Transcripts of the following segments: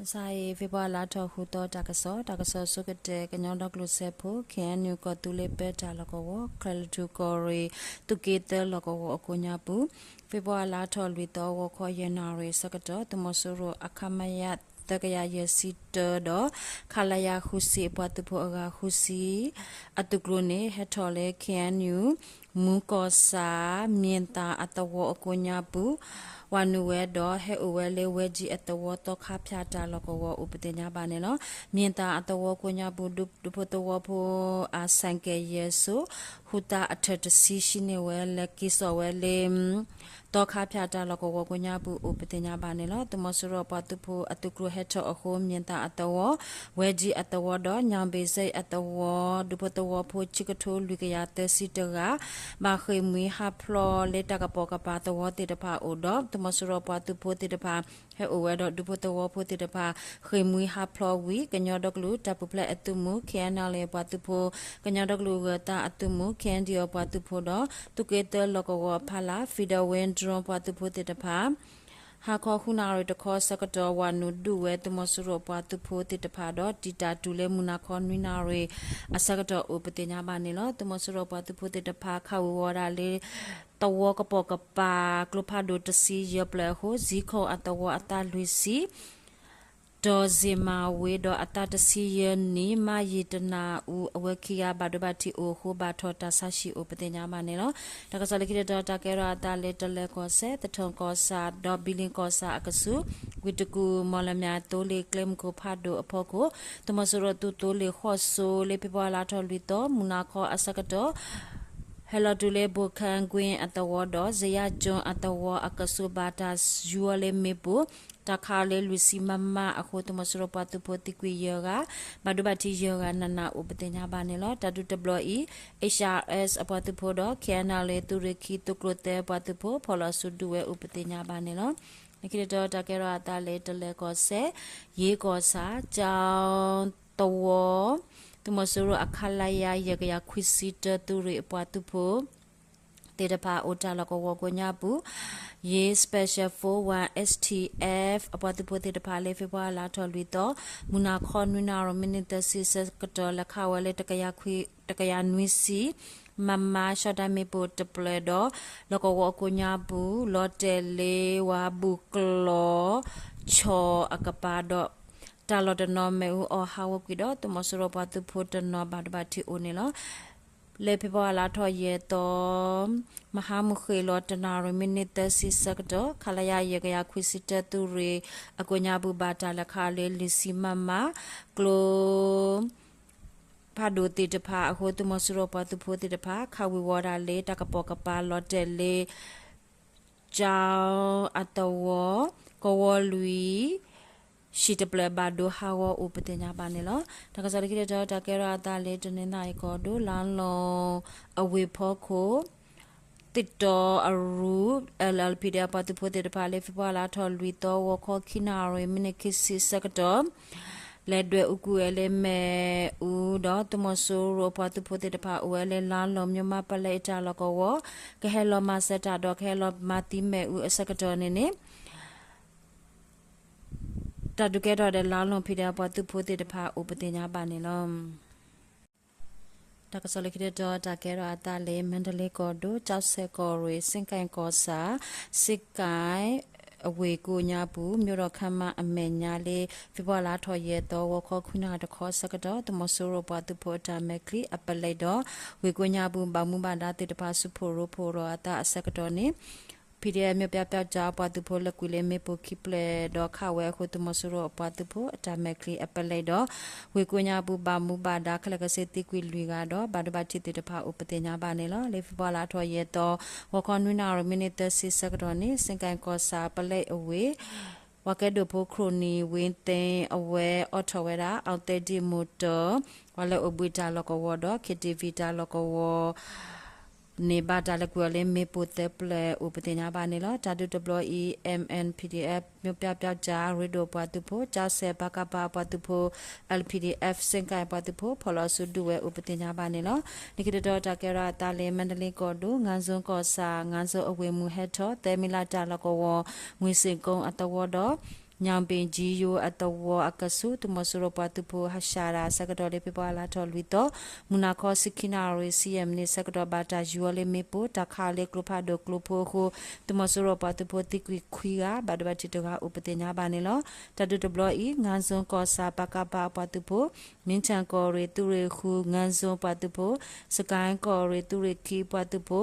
မုၢ်ဆါအံၤ ဖ့ၤဘြူၤအါလါထီၣ်ဃုသီ တၢ်ကစီၣ်, တၢ်ကစီၣ်ဆိကတၢၢ် ကညီဒီကလုာ်စၢဖှိၣ် ခ့ၣ်အဲၣ်ယူၣ် ကီၢ်သူလ့ၤပၢတၢ်လီၢ်ကဝီၤ ကၠဲၤလွီၢ်ထူၣ်ကီၢ်ရ့ၣ် သုးက့သၢလီၢ်ကဝီၤအကိးညါပူၤ ဖ့ၤဘြူၤအါလါထီၣ်လွံၢ်သီ ဂီၤခီယဲၢ်နၣ်ရံၣ်အဆၢကတီၢ် သုးမီၤစိရိၤအ ခမရ သၢကယၤယဲၢ်ဆံတၢဒီး ခလရ ဃုဆံ အပှၤသုးဖိအဂၤဃုဆံ အသုးကျိၤန့ၣ် ဟဲထီၣ်လၢ ခ့ၣ်အဲၣ်ယူၣ် မူၤကီၢ်ဆၣ် မၠ့ၣ်သၣ်အသဝီအကိးညါပူၤ ဝၤနုာ်ဝဲဒီး ဟဲအိၣ်ဝဲလၢဝဲၤဒံအသဝီသီခါဖၠၣ်တၢ်လီၢ်ကဝီၤအိၣ်ပသ့ၣ်ညါဘၣ်န့ၣ်လီၤ. မၠ့ၣ်သၣ်အသဝီကိးညါပူၤ ဒူဖိသဝီဖိအ ဆိုင်ကယ် ယဲၢ်စိ ဟူသၣ်အထၢၣ်တဆံ ဟံးန့ၢ်ဝဲလၢက့ၤစိာ်ဝဲလၢ သီခါဖၠၣ်တၢ်လီၢ်ကဝီၤကိးညါပူၤအိၣ်ပသ့ၣ်ညါဘၣ်န့ၣ်လီၤ. သုးမီၤစိရိၤပှၤသုးဖိအသုးကျိၤဟဲထီၣ်အဃိ မၠ့ၣ်သၣ်အသဝီ, ဝဲၤဒံအသဝီဒီး ညောင်ပင်ဆိပ် အသဝီ ဒူဖိသဝီဖိ ခံကထိလွံၢ်ကယၤသၢဆံတဂၤ ဘၣ်ဃ့ၢ်မှံဟးဖျိးလၢတၢ်ကပိာ်ကပၤသဝီသ့ၣ်တဖၣ်အအိၣ်ဒီး သုးမီၤစိရိၤပှၤသုးဖိသ့ၣ်တဖၣ် ဟဲအိၣ်ဝဲဒီးဒူဖိသဝီဖိသ့ၣ်တဖၣ် ဃ့ၢ်မှံဟးဖျိးဝံၤ ကညီဒီကလုာ်တၢ်ပူၤဖျဲးအသုးမုၢ် ခ့ၣ်အဲၣ်ယူၣ် အပှၤသုးဖိ, ကညီဒီကလုာ်ဂၢၤသးအသုးမုၢ် ခ့ၣ်အဲၣ်ယူၣ် အပှၤသုးဖိဒီး သုးက့သၢလီၢ်ကဝီၤအဖီလာ် Federal Wing Drone ပှၤသုးဖိသ့ၣ်တဖၣ် ဟါခီဃုနၣ်ရံၣ်တခီအဆၢကတီၢ် ဝၤနုာ်ဒုးဝဲသုးမီၤစိရိၤအပှၤသုးဖိသ့ၣ်တဖၣ်ဒီး တံာ်တာ်တုၤလၢမုၢ်နၤခီနွံနၣ်ရံၣ်အဆၢကတီၢ်အိၣ်ပသ့ၣ်ညါဘၣ်န့ၣ်လီၤ. သုးမီၤစိရိၤပှၤသုးဖိသ့ၣ်တဖၣ် ခးဝံၤဝီၤဒၣ်လၢ သဝီကပိာ်ကပၤ ကျိဖးဒိၣ်တဆံယဲၢ်ဖျၢၣ်အဃိ ဇံခိၣ်အသဝီအသးလွံၢ်ဆံ ဒီးစ့မၤဝ့ဒီးအသးတဆံယဲၢ်နံၣ် မးယံာ်တနၢ်အူ အဝဲခံဂၤဘၣ်ဒိဘၣ်ထံးအိၣ်အဃိ ဘၣ်ထီၣ်တၢ်ဆါဟံၣ်အိၣ်ပသ့ၣ်ညါဘၣ်န့ၣ်လီၤ. တၢ်ကစီၣ်လၢခံတတီၤ တၢ်ကဲထီၣ်အသးလၢတလၢၤကီၢ်စဲၣ် သထၢၣ်ကီၢ်ဆၣ် ဒီးဘံလ့ကီၢ်ဆၣ်အကဆူး ဝ့ၢ်တကူၣ် မီၣ်လမၠဲၣ်သိလ့ၣ်ကျဲမုၢ်ခိၣ်ဖးဒိၣ်အဖီခိၣ် သုးမီၤစိရိၤသုးသိလ့ၣ်ဃီၣ်စိလၢ ဖ့ၤဘြူၤအါလါထီၣ်လွံၢ်သီ မုၢ်နၤခီအဆၢကတီၢ် ဟဲလီၤတုၤလၢ ဘိၣ်ခၣ်ကွ့ၣ်အသဝီဒီး စယါကၠိၣ်အသဝီအကဆူး ဘၣ်တၢ်ယူၤအီၤလၢမ့ၣ်ပိၢ် တၢ်ခးအီၤလၢလွံၢ်ဆံမမအဃိ သုးမီၤစိရိၤပှၤသုးဖိသံကွံာ်ယဲၢ်ဂၤ ဘၣ်ဒိဘၣ်ထံးယဲၢ်ဂၤနးနးအိၣ်ပသ့ၣ်ညါဘၣ်န့ၣ်လီၤ. တၢ်ဒုးတဘျီအံၤ HRS အပှၤသုးဖိဒီး ခ့ၣ်အဲၣ်ယူၣ် သုးရ့ၣ်ခံ သုးကျိၤသၢပှၤသုးဖိ ဖီၣ်လီၤစုဒုးဝဲအိၣ်ပသ့ၣ်ညါဘၣ်န့ၣ်လီၤ. လၢခံတတီၤ တၢ်ကဲထီၣ်အသးလၢတလၢၤကီၢ်စဲၣ် ယ့ကီၢ်ဆၣ် ကၠီသဝီ သုးမီၤစိရိၤအ ခလရ ယဲၢ်ကယၤခွံဆံတၢ သုးရ့ၣ်အပှၤသုးဖိ သ့ၣ်တဖၣ်အိၣ်တၢ်လီၢ်ကဝီၤကိးညါပူၤ ယ့ Special Force One STF အပှၤသုးဖိသ့ၣ်တဖၣ်လၢ ဖ့ၤဘြူၤအါလါထီၣ်လွံၢ်သီ မုၢ်နၤခီနွံနၣ်ရံၣ် မံးနံးသၢဆံဆၢကတီၢ် လဲၤခးဝဲလၢ တကယၤနွံဆံ မမ ရှီၣ်တၢ်မ့ၣ်ပိၢ်တဖျၢၣ်ဒီး လီၢ်ကဝီၤအကိးညါပူၤ လီၤတဲာ်လၢဝၤဘူၣ်ကျီၢ် ဆီၣ်အကပၤဒီး တၢ်လီၢ်တနီၤမ့ၣ်အူအီၣ်ဟးဂီၤကွံာ်ဒီး သုးမီၤစိရိၤပှၤသုးဖိတနီၤဘၣ်ဒိဘၣ်ထံးအိၣ်န့ၣ်လီၤ. လၢဖ့ၤဘြူၤအါလါထီၣ်ယဲၢ်သီ မဟါမုၢ်ဃ့ၢ်လီၤတနၣ်ရံၣ် မံးနံးသၢဆံဆၢကတီၢ် ခလရ ယဲၢ်ကယၤခွံဆံတၢ သုးရ့ၣ်အကိးညါပူၤ ဘၣ်တၢ်လဲၤခးလၢလွံၢ်ဆံမမ ကျိ ဖးဒိၣ်သ့ၣ်တဖၣ်အဃိ သုးမီၤစိရိၤပှၤသုးဖိသ့ၣ်တဖၣ် ခးဝံၤဝီၤဒၣ်လၢတၢ်ကပိာ်ကပၤလီၤတဲာ်လၢ ကၠီအသဝီ ကဝီၤလွံၢ် ဟံၣ်တဖျၢၣ်ဘၣ်ဒိဟးဂီၤအိၣ်ပသ့ၣ်ညါဘၣ်န့ၣ်လီၤ. တၢ်ကစီၣ်လၢခံတတီၤ တၢ်ကဲထီၣ်အသးလၢတနီသရံၣ်ကီၢ်ဒိၣ် လါလီၢ်အဝ့ၢ်ဖီခိၣ် သ့ၣ်တီအရူ LLPD အပှၤသုးဖိသ့ၣ်တဖၣ်လၢ ဖ့ၤဘြူၤအါလါထီၣ်လွံၢ်သီ ဂီၤခီခံနၣ်ရံၣ် မံးနံးခံဆံဆၢကတီၢ် လဲၤဒွဲၣ်အူကွံာ်ဝဲလၢမ့ၣ်အူဒီး သုးမီၤစိရိၤအပှၤသုးဖိသ့ၣ်တဖၣ်အိၣ်ဝဲလၢ လါလီၢ် မြို့မပလဲအတၢ်လီၢ်ကဝီၤ ကဟဲလီၤမၤစၢၤတၢ်ဒီး ကဟဲလီၤမၤသံမ့ၣ်အူအဆၢကတီၢ်န့ၣ်န့ၣ် တၢ်ဒုးကဲထီၣ်ဒီး လါလီၢ် PDF အပှၤသုးဖိသ့ၣ်တဖၣ်အိၣ်ပသ့ၣ်ညါဘၣ်န့ၣ်လီၤ. တၢ်ကစီၣ်လၢခံတတီၤ တၢ်ကဲထီၣ်အသးလၢ မါဒလ့ကီၢ်ဒိၣ် ကၠီစဲၣ်ကီၢ်ရ့ၣ် စ့ၣ်ကၣ်ကီၢ်ဆၣ် စ့ၣ်ကၣ်အဝ့ၢ်ကိးညါပူၤ မြို့တော်ခန်းမအမဲာ်ညါလၢ ဖ့ၤဘြူၤအါလါထီၣ်ယဲၢ်သီ ဂီၤခီခွံနၣ်ရံၣ်တခီအဆၢကတီၢ် သုးမီၤစိရိၤပှၤသုးဖိအတၢ်မဲာ်ချံအပလဲးဒီး ဝ့ၢ်ကိးညါပူၤ ဘၣ်မူဘၣ်ဒါသ့ၣ်တဖၣ် စုဖှိၣ်ရိဖှိၣ်လီၤအသးအဆၢကတီၢ်န့ၣ် PDF မြို့ပြပျောက်ကျား အပှၤသုးဖိလၢာ်ကွံာ်လၢမ့ၣ်ပိၢ်ခံဖျၢၣ်ဒီးခးဝဲအဃိ သုးမီၤစိရိၤအပှၤသုးဖိအတၢ်မဲာ်ချံအပလဲးဒီး ဝ့ၢ်ကိးညါပူၤ ဘၣ်မူဘၣ်ဒါ ခဲလၢာ်ကဆ့သံကွံာ်လွံၢ်ဂၤဒီး ဘၣ်ဒိဘၣ်ထံးသ့ၣ်တဖၣ်အိၣ်ပသ့ၣ်ညါဘၣ်န့ၣ်လီၤ. လၢဖ့ၤဘြူၤအါလါထီၣ်ယဲၢ်သီ ဂီၤခီနွံနၣ်ရံၣ် မံးနံးသၢဆံဆၢကတီၢ်န့ၣ် စ့ၣ်ကၣ်ကီၢ်ဆၣ်ပလဲးအဝ့ၢ် ပှၤကဲဒိၣ်ဖိခရိၣ်နံၣ်ဝ့သ့ၣ် အဝဲအိးထီၣ်ဝဲဒၣ် အောင်သဲဒ့ၣ် မီၤတၢၢ် ပှၤလၢအိၣ်ဘှံးတၢ်လီၢ်ကဝီၤဒီး KTV တၢ်လီၢ်ကဝီၤ န့ၣ်ဘၣ်တၢ်လဲၤကွံာ်အီၤလၢမ့ၣ်ပိၢ်သၢဖျၢၣ်အိၣ်ပသ့ၣ်ညါဘၣ်န့ၣ်လီၤ. တၢ်ဒုးတဘျီအံၤ MNPDF မြို့ပြပျောက်ကျား ရ့ဒိၣ်အပှၤသုးဖိ ကၠီစဲၣ် ပကဖ အပှၤသုးဖိ LPDF စ့ၣ်ကၣ်အပှၤသုးဖိ ဖီၣ်လီၤစုဒုးဝဲအိၣ်ပသ့ၣ်ညါဘၣ်န့ၣ်လီၤ. လၢခံတတီၤတၢ်ကဲထီၣ်အသးလၢ မါဒလ့ကီၢ်ဒိၣ် ငါးဇွန်ကီၢ်ဆၣ် ငါးဇွန်အဝ့ၢ်မုၢ်ဟဲထီၣ် သၢမံၤလါတၢ်လီၢ်ကဝီၤ ငွေစင်ကုန်း အသဝီဒီး ညောင်ပင်ကြီးရိုး အသဝီအကဆူး သုးမီၤစိရိၤပှၤသုးဖိဟးဆှဲးတၢ်အဆၢကတီၢ်လၢ ဖ့ၤဘြူၤအါလါထီၣ်လွံၢ်သီ မုၢ်နၤခီ ဆံခံနၣ်ရံၣ် ဆံယဲၢ်မံးနံးအဆၢကတီၢ် ဘၣ်တၢ်ယူၤအီၤလၢမ့ၣ်ပိၢ် တၢ်ခးအီၤလၢကျိဖးဒိၣ်ကျိဖိအဃိ သုးမီၤစိရိၤပှၤသုးဖိသံကွံာ်ခွံဂၤ ဘၣ်ဒိဘၣ်ထံးတဂၤအိၣ်ပသ့ၣ်ညါဘၣ်န့ၣ်လီၤ. တၢ်ဒုးတဘျီအံၤ ငါးစုံကီၢ်ဆၣ် ပကဖ အပှၤသုးဖိ မြင်းခြံကီၢ်ရ့ၣ်သုးရ့ၣ်ဃု ငါးစုံပှၤသုးဖိ စစ်ကိုင်းကီၢ်ရ့ၣ်သုးရ့ၣ်ခံပှၤသုးဖိ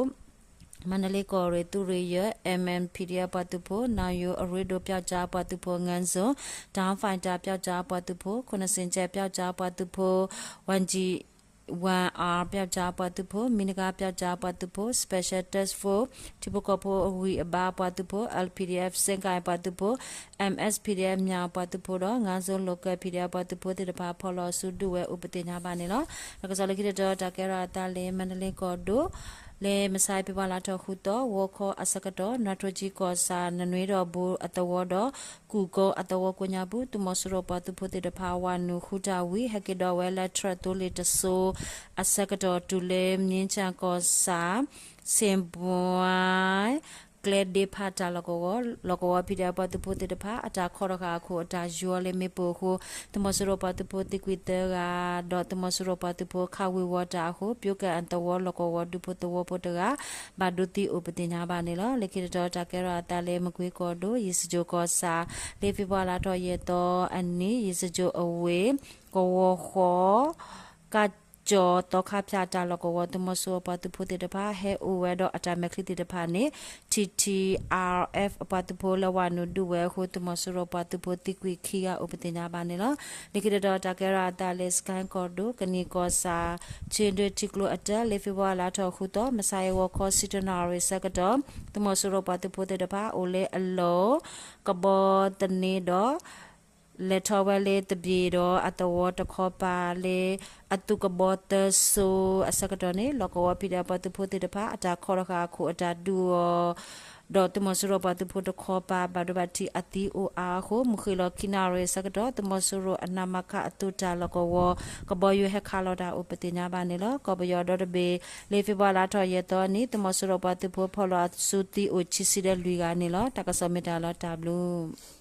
မန္တလေးကီၢ်ရ့ၣ်သုးရ့ၣ်ယဲၢ် M N P D F ပှၤသုးဖိ နောင်ရိုးအရ့ဒိၣ်ပျောက်ကျား ပှၤသုးဖိ ငါးစုံ Dong Fighter ပျောက်ကျား ပှၤသုးဖိ ခုနစ်ဆယ့်ရှစ် ပျောက်ကျား ပှၤသုးဖိ Y G one R ပျောက်ကျား ပှၤသုးဖိ မံနဂါ ပျောက်ကျား ပှၤသုးဖိ Special Task Force ထံဖိကီၢ်ဖိအဂံၢ်အဘါ ပှၤသုးဖိ L P D F စစ်ကိုင်း ပှၤသုးဖိ M S P D F မြောက် ပှၤသုးဖိဒီး ငါးစုံ Local P D F ပှၤသုးဖိသ့ၣ်တဖၣ် ဖီၣ်လီၤစုဒုးဝဲအိၣ်ပသ့ၣ်ညါဘၣ်န့ၣ်လီၤ. တၢ်ကစီၣ်လၢခံတတီၤ တၢ်ကဲထီၣ်အသးလၢ မန္တလေးကီၢ်ဒိၣ် လၢမဆါ ဖ့ၤဘြူၤအါလါထီၣ်ဃုသီ ဂီၤခီအဆၢကတီၢ် နွားထိကၠံကီၢ်ဆၣ် နနွ့ဒီးဘိအသဝီဒီး ကူၣ်ကိအသဝီကိးညါပူၤ သုးမီၤစိရိၤပှၤသုးဖိသ့ၣ်တဖၣ် ဝၤနုာ်ဃုတၢ်ဝံၤ ဟဲက့ၤဒိးဝဲလၢ ထြဲးသိလ့ၣ်တစိၤအဆၢကတီၢ် တုၤလၢ မြင်းခြံကီၢ်ဆၣ် စ့ၣ်ဘှါ ကျဲဒ့ဖးတၢ်လီၢ်ကဝီၤ လီၢ်ကဝီၤ P D F ပှၤသုးဖိသ့ၣ်တဖၣ် အတၢ်ခီတဃာ်အခိၣ် အတၢ်ယူၤအီၤလၢမ့ၣ်ပိၢ်အဃိ သုးမီၤစိရိၤပှၤသုးဖိသံကွံာ်သၢဂၤ ဒီးသုးမီၤစိရိၤပှၤသုးဖိခးဝံၤဝီၤတၢ်အဃိ ပၠိကၣ်အသဝီလီၢ်ကဝီၤဒူဖိသဝီဖိတဂၤ ဘၣ်ဒိသံအိၣ်ပသ့ၣ်ညါဘၣ်န့ၣ်လီၤ. လၢခံတတီၤ တၢ်ကဲထီၣ်အသးလၢ မကွ့ကီၢ်ဒိၣ် ယ့ၣ်စကၠိၣ်ကီၢ်ဆၣ် လၢဖ့ၤဘြူၤအါလါထီၣ်ယဲၢ်သီအနံၤ ယ့ၣ်စကၠိၣ်အဝ့ၢ် ကဝီၤဃီ ကၢ်ကၠီၤသီခါဖၠၣ်တၢ်လီၢ်ကဝီၤ သုးမီၤစိရိၤပှၤသုးဖိသ့ၣ်တဖၣ် ဟဲအိၣ်ဝဲဒီးအတၢ်မဲာ်ချံသ့ၣ်တဖၣ်န့ၣ် T T R F အပှၤသုးဖိလၢဝၤနုာ်ဒုးဝဲအဃိ သုးမီၤစိရိၤပှၤသုးဖိသံကွံာ်ခံဂၤအိၣ်ပသ့ၣ်ညါဘၣ်န့ၣ်လီၤ. လၢခံတတီၤ တၢ်ကဲထီၣ်အသးလၢ စစ်ကိုင်းကီၢ်ဒိၣ် ကနံၣ်ကီၢ်ဆၣ် ခ့ၣ်ဒုထံကျိအတၢၢ် လၢဖ့ၤဘြူၤအါလါထီၣ်ဃုသီ မဆါအံၤဂီၤခီ ဆံတၢနၣ်ရံၣ်အဆၢကတီၢ် သုးမီၤစိရိၤပှၤသုးဖိသ့ၣ်တဖၣ် အိၣ်လၢအလီၢ် ကဘီသန့ဒီး လဲၤထီၣ်ဝဲလၢသဘံၣ်ဒီးအသဝီတခီပၤလၢ အသုးကဘီသၢစိၤအဆၢကတီၢ်န့ၣ် လီၢ်ကဝီၤ P D F ပှၤသုးဖိသ့ၣ်တဖၣ် အတၢ်ခီတဃာ်အခိၣ်အတၢ်ဒုးအီၤ ဒီးသုးမီၤစိရိၤပှၤသုးဖိတခီပၤ ဘၣ်ဒိဘၣ်ထံးအသံအိၣ်အါအဃိ မုၢ်ဃ့ၢ်လီၤခံနၣ်ရံၣ်အဆၢကတီၢ် သုးမီၤစိရိၤအနမခ အသုးတၢ်လီၢ်ကဝီၤ ကဘီယူၤဟဲခးလီၤတၢ်အိၣ်ပသ့ၣ်ညါဘၣ်န့ၣ်လီၤ. ကီၢ်ပယီၤဒီတဘ့ၣ် လၢဖ့ၤဘြူၤအါလါထီၣ်ယဲၢ်သီအနံၤ သုးမီၤစိရိၤပှၤသုးဖိဖီၣ်လီၤအစုသံအိၣ်ခံဆံဒီးလွံၢ်ဂၤန့ၣ်လီၤ. တၢ်ကစီၣ်မ့ၢ်တၢ်လီၤတၢ်ဘျုး